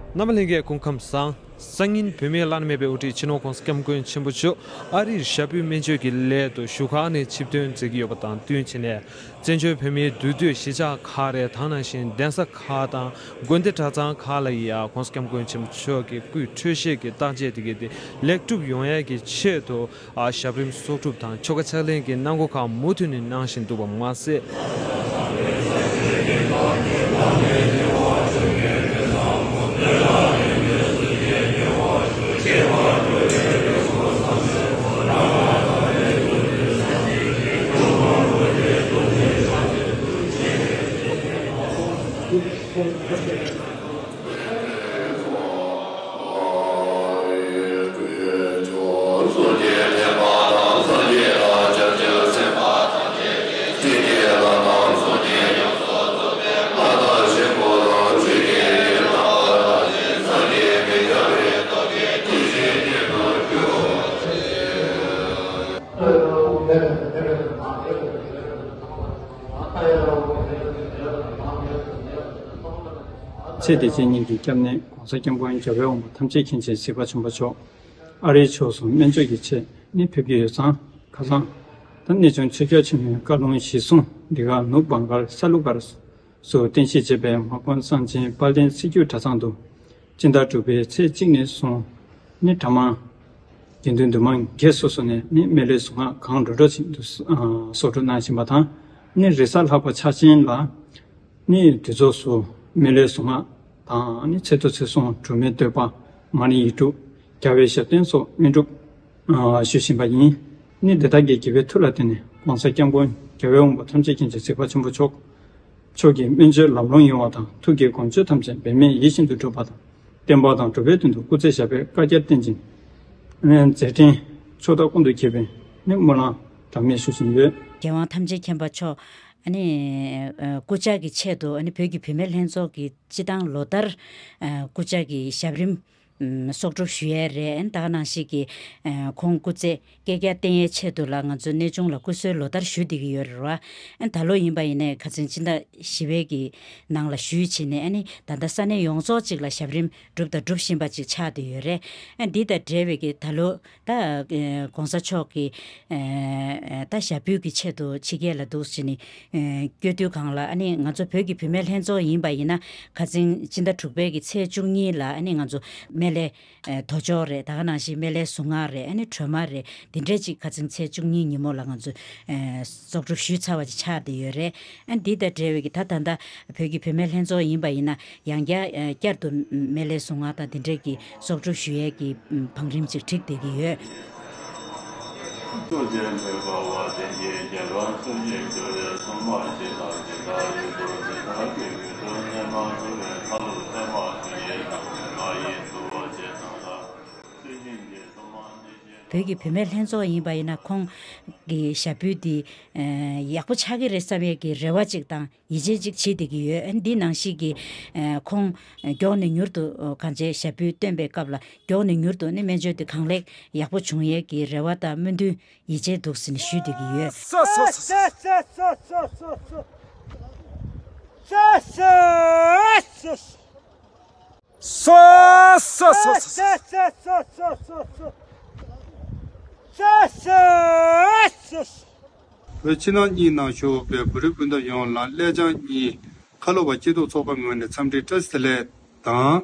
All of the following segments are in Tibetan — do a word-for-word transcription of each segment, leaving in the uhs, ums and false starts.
རྣམ་པ་ལྷན་རྒྱས་སྐུ་ཁམས་བཟང་། སང་ཉིན་བོད་མིའི་བླ་ན་མེད་པའི་དབུ་ཁྲིད་སྤྱི་ནོར་༸གོང་ས་༸སྐྱབས་མགོན་ཆེན་པོ་མཆོག་ཨ་རིར་ཞབས་པུས་སྨན་བཅོས་ཀྱི་སླད་དུ་བཞུགས་སྒར་ནས་ཆིབས་ཐོན་མཛད་ཀྱི་ཡོད་པ་དང་བསྟུན་བྱས་ནས། བཙན་བྱོལ་བོད་མིའི་འདུས་སྡོད་གཞིས་ཆགས་ཁག་རེད། དེ་ནང་བཞིན་གདན་ས་ཁག་དང་དགོན་སྡེ་གྲྭ་ཚང་ཁག་ལ་ཡང་༸གོང་ས་༸སྐྱབས་མགོན་ཆེན་པོ་མཆོག་གི་སྐུའི་འཕྲོད་བཞེས་ཀྱི་བརྟག་དཔྱད་དེ་གའི་དེ་ལེགས་གྲུབ་ཡོང་ཡས་ཀྱི་ཆེད་དུ། ཨ། ཞབས་རིམ་གསོག་སྒྲུབ་དང་ཆོ་ག་ཕྱག་ལེན་གྱི་གནང་སྒོ་ཁག་མུ་མཐུད་ནས་གནང་བཞིན་འདུག་པ་མ་ཟད། ཚེ་འདི་ཕྱི་གཉིས་ཀྱི་སྐྱབས་གནས་༸གོང་ས་༸སྐྱབས་མགོན་རྒྱལ་བའི་དབང་པོ་ཐམས་ཅད་མཁྱེན་ཅིང་གཟིགས་པ་ཆེན་པོ་མཆོག་ཨ་རིའི་ཕྱོགས་སུ་སྨན་བཅོས་ཀྱི་ཆེད་ནི་ཕེབས་ཀྱི་ཡོད་ཙང་། ཁ་སང་ད་གནས་ཆུང་ཆོས་རྒྱལ་ཆེན་མོའི་བཀའ་ལུང་གཞིར་བཟུང་འདི་ག་ནུབ་བྷང་གལ་ས་ལུ་གར་སུ་རྟེན་གཞི་བྱས་པའི་མ་དགོན་གསང་ཆེན་དཔལ་ལྡན་སྲིད་བྱུས་གྲྭ་ཚང་དུ་སྤྱི་ཟླ་དྲུག་པའི་ཚེས་གཅིག་ནས་བཟུང་ནི་གྲྭ་མང་དགེ་འདུན་འདུས་མང་སྒེར་སོ་སོ་ནས་ནི་སྨན་བླའི་གཟུངས་སྔགས་གང་འགྲོ་འགྲོ་བཞིན་དུ་གསོག་སྒྲུབ་གནང་བཞིན་པ་དང་། ནི་རེས་གཟའ་ལྷག་པ་ཆ་ཆེན་ལ་ནི་དུས་ཚོགས་སུ་སྨན་བླའི་གཟུངས་སྔགས་དང་ནི་ཚེ་ཐུ་ཚེ་སྲུང་སྒྲོལ་མའི་བསྟོད་པ། མ་ཎི་ཡིག་དྲུག་རྒྱལ་བའི་ཞབས་བརྟན་སོགས་སྨིན་སྒྲུབ་ཞུ་བཞིན་པ་ཡིན། ནི་འདི་དག་གི་དགེ་བའི་མཐུ་ལ་བརྟེན་ནས་༸གོང་ས་༸སྐྱབས་མགོན་རྒྱལ་བའི་དབང་པོ་ཐམས་ཅད་མཁྱེན་ཅིང་གཟིགས་པ་ཆེན་པོ་མཆོག་མཆོག་གི་སྨན་བཅོས་ལམ་ལྷོང་ཡོང་བ་དང་། ཐུགས་ཀྱི་དགོངས་མཆོད་ཐམས་ཅད་འབད་མེད་ཡིད་བཞིན་དུ་འགྲུབ་པ་དང་། བསྟན་པ་དང་འགྲོ་བའི་དོན་དུ་སྐུ་ཚེ་ཞབས་པད་བསྐལ་བརྒྱར་བརྟན་ཅིང་། མཛད་འཕྲིན་ཕྱོགས་མཐའ་ཀུན་ཏུ་ཁྱབ་པའི་ནི་སྨོན་ལམ་གྲངས་མེད་ཞུ་བཞིན་ཡོད། རྒྱལ་དབང་ཐམས་ཅད་མཁྱེན་པ་མཆོག་ཨ་ནི་སྐུ་བཅར་གྱི་ཆེད་དུ་ཨ་ནི་བོད་ཀྱི་བུད་མེད་ལྷན་ཚོགས་ཀྱི་སྤྱི་བཏང་ལོ་ལྟར་སྐུ་བཅར་གྱི་ཞབས་རིམ་གསོག་སྒྲུབ་ཞུ་ཡས་རེད། ད་ག་ནང་བཞིན་གྱི་ཁོང་སྐུ་ཚེ་བསྐལ་བརྒྱར་བརྟན་ཡས་ཆེད་དུ་ལ་ང་ཚོ་གནས་ཆུང་ལ་སྐུ་གསོལ་ལོ་ལྟར་ཞུ་བསྡད་ཀྱི་ཡོད་རེད་བ། ད་ལོ་ཡིན་པ་ཡིན་ནའི་ཁ་སང་སྤྱི་ཟླ་བཞི་པའི་གི་ནང་ལ་ཞུས་བྱས་ནས་ཨ་ནི་ད་ལྟ་ས་གནས་ཡོངས་རྫོགས་གཅིག་ལ་ཞབས་རིམ་སྒྲུབ་དང་སྒྲུབ་བཞིན་པ་ཅིག་ཆགས་བསྡད་ཡོད་རེད། ཨ་འདི་དང་འབྲེལ་བའི་གི་ད་ལོ་ད་༸གོང་ས་མཆོག་གི་ད་ཞབས་པུས་ཀྱི་ཆེད་དུ་ཕྱི་རྒྱལ་ལ་འདུག་བྱས་ནས་སྐྱོད་དུས་སྒང་ལ་ཨ་ནི་ང་ཚོ་བོད་ཀྱི་བུད་མེད་ལྷན་ཚོགས་ཡིན་པ་ཡིན་ན་ཁ་སང་སྤྱི་ཟླ་དྲུག་པའི་གི་ཚེས་བཅུ་གཉིས་ལ་ཨ་ནི་ང་ཚོ་སྨན་བླའི་དོ་ཅོག་རེད། ད་ག་ནང་བཞིན་སྨན་བླའི་གཟུངས་སྔགས་རེད། ཨ་ནི་སྒྲོལ་མ་རེད། འདི་འདྲས་ཅིག་ཁ་སང་ཚེས་བཅུ་གཉིས་ཉིན་མོ་ལ་ང་ཚོས་གསོག་སྒྲུབ་ཞུས་ཚར་བ་ཅིག་ཆགས་བསྡད་ཡོད་རེད། ཨ་འདི་དང་འབྲེལ་བའི་གི་ད་ད་ལྟ་བོད་ཀྱི་བུད་མེད་ལྷན་ཚོགས་ཡིན་པ་ཡིན་ན་ཡང་བསྐྱར་བསྐྱར་དུ་སྨན་བླའི་གཟུངས་སྔགས་དང་འདི་འདྲས་ཀྱི་གསོག་སྒྲུབ་ཞུ་ཡས་ཀྱི་བང་རིམ་ཅིག་བསྒྲིགས་བསྡད་ཀྱི་ཡོད། བོད་ཀྱི་བུད་མེད་ལྷན་ཚོགས་ཡིན་པ་ཡིན་ན་ཁོང་གི་ཞབས་པུས་འདི་ཡག་པོ་ཆགས་ཀྱི་རེད་བསམ་ཡས་ཀྱི་རེ་བ་ཅིག་དང་ཡིད་ཆེས་ཅིག་བྱེད་བསྡད་ཀྱི་ཡོད། འདི་ནང་བཞིན་གྱི་ཁོང་མགྱོགས་ནས་མྱུར་དུ་གང་ཅིའི་ཞབས་པུས་བཏོན་པའི་སྐབས་ལ་མགྱོགས་ནས་མྱུར་དུ་ནི་སྨན་བཅོས་འདི་གང་ལེགས་ཡག་པོ་བྱུང་ཡས་ཀྱི་རེ་བ་དང་སྨོན་འདུན་ཡིད་ཆེས་འདུག་ཟེར་ནས་ཞུས་བསྡད་ཀྱི་ཡོད། བོད་ཕྱི་ནང་གཉིས་ནང་བཞུགས་པའི་བོད་རིགས་སྤུན་ཟླ་ཡོངས་ལ་སླད་ཆང་གཉིས་ཁ་ལོ་བ་སྐྱིད་སྡུག་ཚོགས་པ་ངོས་ནས་འཚམས་འདྲི་བཀྲ་ཤིས་བདེ་ལེགས་དང་།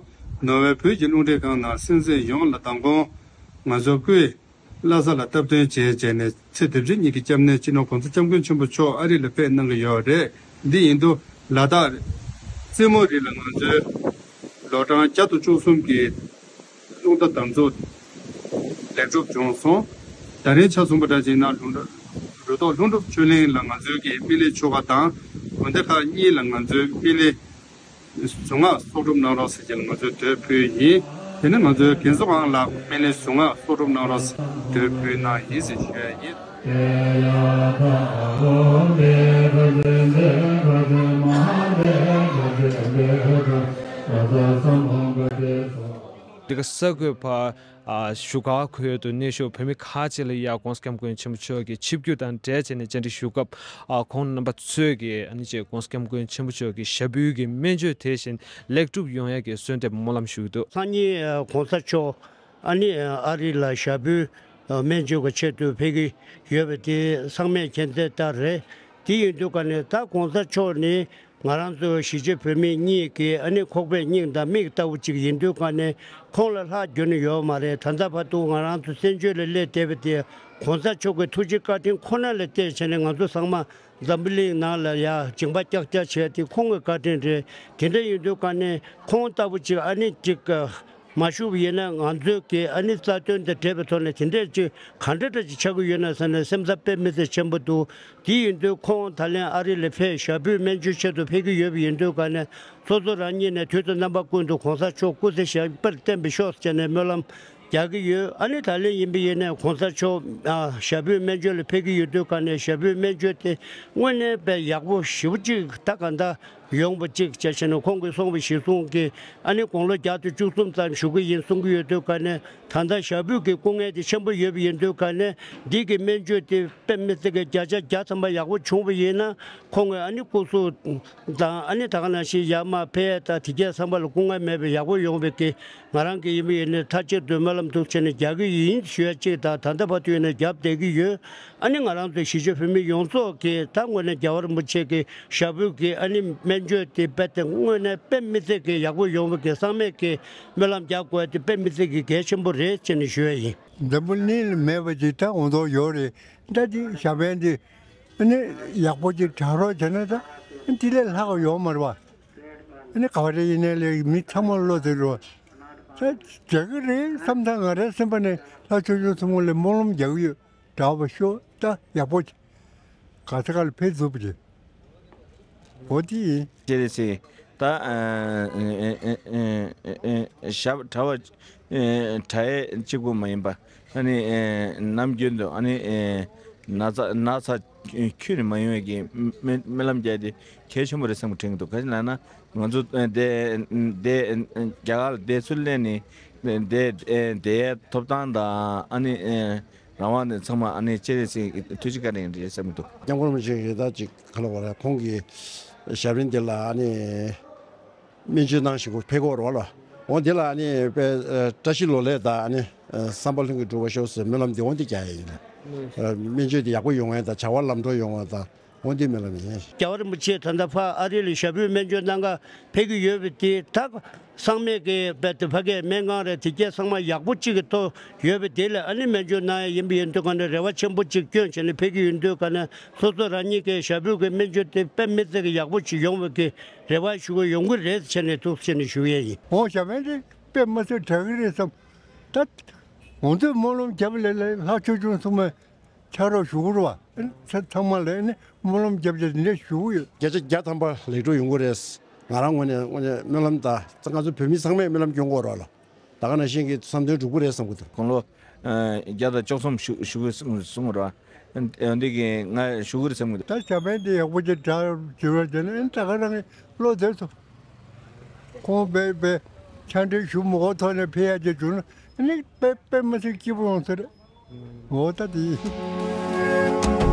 ནོར་ཝེ་བོད་ཀྱི་རླུང་འཕྲིན་ཁང་ནང་གསན་གཟིགས་ཡོངས་ལ་མདང་དགོང་ང་ཚོ་སྐུའི་བླ་གཟའ་ལ་སྟབས་བསྟུན་བྱས་བྱས་ནས་ཚེ་འདི་ཕྱི་གཉིས་ཀྱི་སྐྱབས་གནས་སྤྱི་ནོར་༸གོང་ས་༸སྐྱབས་མགོན་ཆེན་པོ་མཆོག་ཨ་རི་ལ་ཕེབས་གནང་གི་ཡོད་རེད། འདི་ཡིན་དུས་ལ་དྭགས་རྩེ་མོ་རི་ལ་ང་ཚོའི་ལོ་གྲངས་བརྒྱ་དང་བཅུ་གསུམ་གྱི་རླུང་རྟ་དམ་འཛུགས་ལེགས་གྲུབ་བྱུང་སོང་། ད་རིང་ཆ་མཚུངས་པ་འདྲ་ཅིག་ན་ལུང་རུ་ཐོག་ལྷུན་གྲུབ་ཆོས་གླིང་ལ་ང་ཚོའི་གི་སྨན་བླའི་ཆོ་ག་དང་དགོན་སྡེ་ཁག་གཉིས་ལ་ང་ཚོའི་སྨན་བླའི་གཟུངས་སྔགས་གསོག་སྒྲུབ་གནང་རོགས་ཟེར་གྱི་ལ་ང་ཚོས་འབོད་ཕུལ་ཡིན། དེ་ནས་ང་ཚོའི་རྒན་གསོ་ཁང་ལ་སྨན་བླའི་གཟུངས་སྔགས་གསོག་སྒྲུབ་གནང་རོགས་ཟེར་འབོད་ཕུལ་གནང་ཡིན་ཟེར་ཞུ་ཡ་ཡིན། འདི་ གསར་འགོད་པ་ཨ་བཞུགས་སྒར་ཁུལ་དུ་གནས་བཞུགས་བོད་མི་ཁག་ཅིག་ལ་ཡང་༸གོང་ས་༸སྐྱབས་མགོན་ཆེན་པོ་མཆོག་གི་ཆིབས་བསྒྱུར་དང་འབྲེལ་བྱས་ནས་བཅར་འདྲི་ཞུ་སྐབས། ཨ་ཁོང་རྣམ་པ་ཚོས་ཀྱིས་ཨ་ནི་ཅིག་༸གོང་ས་༸སྐྱབས་མགོན་ཆེན་པོ་མཆོག་གི་ཞབས་པུས་ཀྱི་སྨན་བཅོས་དེ་བཞིན་ལེགས་གྲུབ་ཡོང་ཡག་གི་གསོལ་འདེབས་སྨོན་ལམ་ཞུ་གི་འདུག་སང་ཉིན་༸གོང་ས་མཆོག་ཨ་ནི་ཨ་རི་ལ་ཞབས་པུས་སྨན་བཅོས་ཀྱི་ཆེད་དུ་ཕེབས་ཀྱི་ཡོད་པ་དེ་ཚང་མས་མཁྱེན་གསལ་ལྟར་རེད། དེ་ཡིན་དུས་ཀ་ནས་ད་༸གོང་ས་མཆོག་ནི་ང་རང་ཚོ་གཞིས་བྱེས་བོད་མི་གཉིས་ཀྱི་ཨ་ནི་ཁོག་པའི་སྙིང་དང་མིག་ལྟ་བུ་ཅིག་ཡིན་དུས་ཀ་ནས། ཁོང་ལ་ལྷག་རྒྱུ་ནི་ཡོད་མ་རེད། ད་ལྟ་བར་དུ་ང་རང་ཚོ་བཙན་བྱོལ་ལ་སླེབས་བསྡད་པ་དེ་༸གོང་ས་མཆོག་གི་ཐུགས་རྗེ་བཀའ་དྲིན་ཁོ་ན་ལ་བརྟེན་བྱས་ནས་ང་ཚོ་ཚང་མ་འཛམ་བུ་གླིང་ནང་ལ་ཡ་སྦྱིན་པ་ཀྱག་ཀྱག་བྱས་དེ་ཁོང་གི་བཀའ་དྲིན་རེད། དེ་འདྲ་ཡིན་དུས་ཀ་ནས་ཁོང་ལྟ་བུ་ཅིག་ཨ་ནི་ཅིག་མ་བཞུགས་པ་ཡིན་ན་ང་ཚོའི་གི་ཨ་ནི་རྩ་དོན་དང་འབྲེལ་བའི་ཐོག་ནས་དེ་འདྲས་ཅིག་ག་འདྲ་འདྲ་ཅིག་ཆགས་ཀྱི་ཡོད་ན་ཟེར་ནས་སེམས་འཚབ་དཔེ་མི་སྲིད་ཆེན་པོ་འདུག་དེ་ཡིན་དུས་ཁོང་ད་ལན་ཨ་རི་ལ་ཕེབས་ཞབས་པུས་སྨན་བཅོས་ཆེད་དུ་ཕེབས་ཀྱི་ཡོད་པ་ཡིན་དུས་ཀ་ནས་སོ་སོ་རང་ཉིད་ནས་དུས་དང་རྣམ་པ་ཀུན་ཏུ་༸གོང་ས་མཆོག་སྐུ་ཚེ་ཞབས་པད་བརྟན་པར་ཤོག་ཟེར་ནས་སྨོན་ལམ་རྒྱག་གི་ཡོད། ཨ་ནི་ད་ལན་ཡིན་པ་ཡིན་ནས་༸གོང་ས་མཆོག་ཨ་ཞབས་པུས་སྨན་བཅོས་ལ་ཕེབས་ཀྱི་ཡོད་དུས་ཀ་ནས་ཞབས་པུས་སྨན་བཅོས་དེ་དངོས་གནས་དཔེ་ཡག་པོ་ཞེ་པོ་ཅིག་ད་ག་འདྲ་ཡོང་བ་ཅིག་བྱས་བྱས་ནས་ཁོང་གིས་གསུངས་པ་གཞིར་བཟུང་གིས་ཨ་ནི་དགུང་ལོ་བརྒྱ་དང་བཅུ་གསུམ་ཙམ་བཞུགས་ཀྱི་ཡིན་གསུང་གི་ཡོད་དུས་ཀ་ནས། ད་ལྟ་ཞབས་པུས་ཀྱི་སྐུ་ངལ་དེ་ཆེན་པོ་ཡོད་པ་ཡིན་དུས་ཀ་ནས་འདི་གི་སྨན་བཅོས་དེ་དཔེ་མི་སྲིད་ཀྱི་བརྒྱ་ཆ་བརྒྱ་ཐམ་པ་ཡག་པོ་བྱུང་བ་ཡིན་ན་ཁོང་གི་ཨ་ནི་སྐུ་གཟུགས་དང་ཨ་ནི་ད་ག་ནང་བཞིན་ཡར་མར་ཕེབས་ཡས་དང་དེ་གས་ཚང་མ་ལ་སྐུ་ངལ་མེད་པའི་ཡག་པོ་ཡོང་བའི་གི་ང་རང་གི་ཡིན་པ་ཡིན་ནས་མཐའ་གཅིག་ཏུ་སྨོན་ལམ་འདུག་བྱས་ནས་རྒྱག་གི་ཡིན་ཞུ་ཡ་གཅིག་དང་། ད་ལྟ་བར་དུ་ཡིན་ན་རྒྱབ་བསྡད་ཀྱི་ཡོད། ཨ་ནི་ང་རང་ཚོའི་གཞིས་བྱེས་བོད་མི་ཡོངས་རྫོགས་ཀྱིས་ད་དངོས་གནས་རྒྱལ་བ་རིན་པོ་ཆེ་གི་ཞབས་པུས་ཀྱི་ཨ་ནི་སྨན་བཅོས་དེ་རྦད་དེ་དངོས་གནས་དཔེ་མི་སྲིད་ཀྱི་ཡག་པོ་ཡོང་བའི་གི་སང་མེད་ཀྱི་སྨོན་ལམ་རྒྱག་དགོས་དེ་དཔེ་མི་སྲིད་ཀྱི་གལ་ཆེན་པོ་རེད་ཅེས་ནས་ཞུ་ཡ་ཡིན། འཛམ་བུ་གླིང་ལ་མེད་པ་ཅིག་ད་འོང་དོགས་ཡོད་རེད། ད་དེ་ཞབས་པན་དེ་ཨ་ནི་ཡག་པོ་ཅིག་དྲག་རོགས་བྱས་ན་ད་དེ་ལས་ལྷག་ཡོད་མ་རེད་པ། ཨ་ནི་ག་བ་རེ་ཡིན་ནའི་ལས་མི་ཚང་མ་བློ་དེ་རོ། ད་དྲག་གི་རེད་བསམ་ད་ང་རའི་སེམས་པ་ནས་ལྷ་ཆོས་སྐྱོང་ཐུན་མོང་ལ་སྨོན་ལམ་རྒྱག་གི་ཡོད། དྲག་པ་ཤོག་ད་ཡག་པོ་ཅིག་ག་ས་ག་ལ་ཕེབས་ཐུབ་པ་ཅིག་འོ་དེ་ཡིན། ཅེ་རེ་སི། ད་ཨ་ཨ་ཨ་ཨ་ཨ་ཨ་ཞབས་གྲྭ་བ་ཨ་གྲྭ་ཡས་གཅིག་པུ་མ་ཡིན་པ། ཨ་ནི་ཨ་ནམ་རྒྱུན་དུ་ཨ་ནི་ཨ་ན་ཚ་ན་ཚ་ཁྱོན་ནས་མ་ཡོང་བའི་གི་སྨོན་སྨོན་ལམ་རྒྱག་དེ་གལ་ཆེན་པོ་རེད་བསམ་གྱི་དྲན་གྱི་འདུག་ག་ཅི་ལབ་ན་ང་ཚོ་ཨ་དེ་དེ་རྒྱ་གར་ལ་བསྡད་ཚུལ་ལས་ནི་དེ་ཨ་དེ་ཡས་ཐོབ་ཐང་དང་ཨ་ནི་ཨ་རང་དབང་དེ་ཚང་མ་ཨ་ནི་ཅེ་རེ་སི་གི་ཐུགས་རྗེ་བཀའ་དྲིན་རེད་བསམ་གྱི་འདུག་སྐྱབས་མགོན་རིན་པོ་ཆེ་གིས་ད་ཅིག་ག་ལ་བ་ར་ཁོང་གི་ཞབས་རིམ་དེ་ལ་ཨ་ནི་སྨན་བཅོས་གནང་ཞིག་གོ་ཕེབས་ཀྱི་ཡོད་རེད་བ་ལ། འོ་དེ་ལ་ཨ་ནི་དཔེ་ཨ་བཀྲ་ཤིས་ལོ་ལེགས་དང་ཨ་ནི་ཨ་བསམ་པ་ལྷུན་གྱིས་འགྲུབ་པར་ཤོག་ཟེར་སྨོན་ལམ་འདི་འོ་འདི་རྒྱག་ཡ་ཡིན། ཨ་སྨན་བཅོས་འདི་ཡག་པོ་ཡོང་བ་དང་བྱ་བ་ལམ་འགྲོ་ཡོང་བ་དང་འོ་འདི་སྨོན་ལམ་ཡིན། རྒྱལ་བ་རིན་པོ་ཆེ་ད་ལྟ་ཕར་ཨ་རི་ལ་ཞབས་པུས་སྨན་བཅོས་གནང་ག་ཕེབས་ཀྱི་ཡོད་པ་དེ་ད་ཚང་མས་ཀྱི་རྦད་དེ་ཕ་གིའི་སྨན་ཁང་རེད་དེ་གས་ཚང་མ་ཡག་པོ་གཅིག་གི་ཐོག་ཡོད་པ་དེ་ལ་ཨ་ནི་སྨན་བཅོས་གནང་ཡ་ཡིན་པ་ཡིན་དུས་ག་ནས་རེ་བ་ཆེན་པོ་གཅིག་བསྐྱོན་བྱས་ནས་ཕེབས་ཀྱི་ཡོད་དུས་ག་ནས་སོ་སོ་རང་ཉིད་ཀྱི་ཞབས་པུས་ཀྱི་སྨན་བཅོས་དེ་དཔེ་མི་སྲིད་ཀྱི་ཡག་པོ་ཅིག་ཡོང་བའི་གི་རེ་བ་ཞུ་གི་ཡོང་གི་རེད་བྱས་ནས་འདུག་བྱས་ནས་ཞུ་ཡས་ཡིན། འོ་ཞབས་པན་དེ་དཔེ་མི་སྲིད་དྲག་གི་རེད་བསམ། ད་འོང་དུས་སྨོན་ལམ་རྒྱབ་ལས་ལས་ལྷ་ཆོས་སྐྱོང་སྲུང་མས་ཕྱག་རོགས་ཞུ་གི་རེད་བ། ཚ་ཚང་མ་ལས་ནི་སྨོན་ལམ་རྒྱབ་བྱས་འདི་འདྲ་ཞུ་གི་ཡོད། བརྒྱ་ཆ་བརྒྱ་ཐམ་པ་ལེགས་གྲུབ་ཡོང་གི་རེད། ང་རང་ངོས་ནས་ངོས་ནས་སྨོན་ལམ་ད་ང་ཚོ་བོད་མི་ཚང་མས་སྨོན་ལམ་སྐྱོན་དགོས་རེད་བ་ལ། ད་ག་ནང་བཞིན་གྱི་བསམ་དོན་འགྲུབ་ཀྱི་རེད་བསམ་གྱི་འདུག་དགུང་ལོ་ཨ་བརྒྱ་དང་བཅུ་གསུམ་བཞུགས་བཞུགས་གསུང་གསུང་ར། འདི་གི་ང་བཞུགས་ཀྱི་རེད་བསམ་གྱི་འདུག་ད་ཞབས་པན་འདི་ཡག་པོ་ཅིག་འདྲ་བྱེད་རོགས་བྱས་ན་ཨེ་ད་ག་རང་གི་བློ་བདེ་སོང་། ཁོང་དཔེ་དཔེ་ཕྱག་འབྲེལ་ཞུ་མི་དགོས་ཐོག་ནས་ཕེབས་ཡ་ཅིག་བྱུང་ན་ཨ་ནི་དཔེ་དཔེ་མི་སྲིད་སྐྱིད་པོ་ཡོང་ས་རེད། འོ་ད་དེ་ཡིན།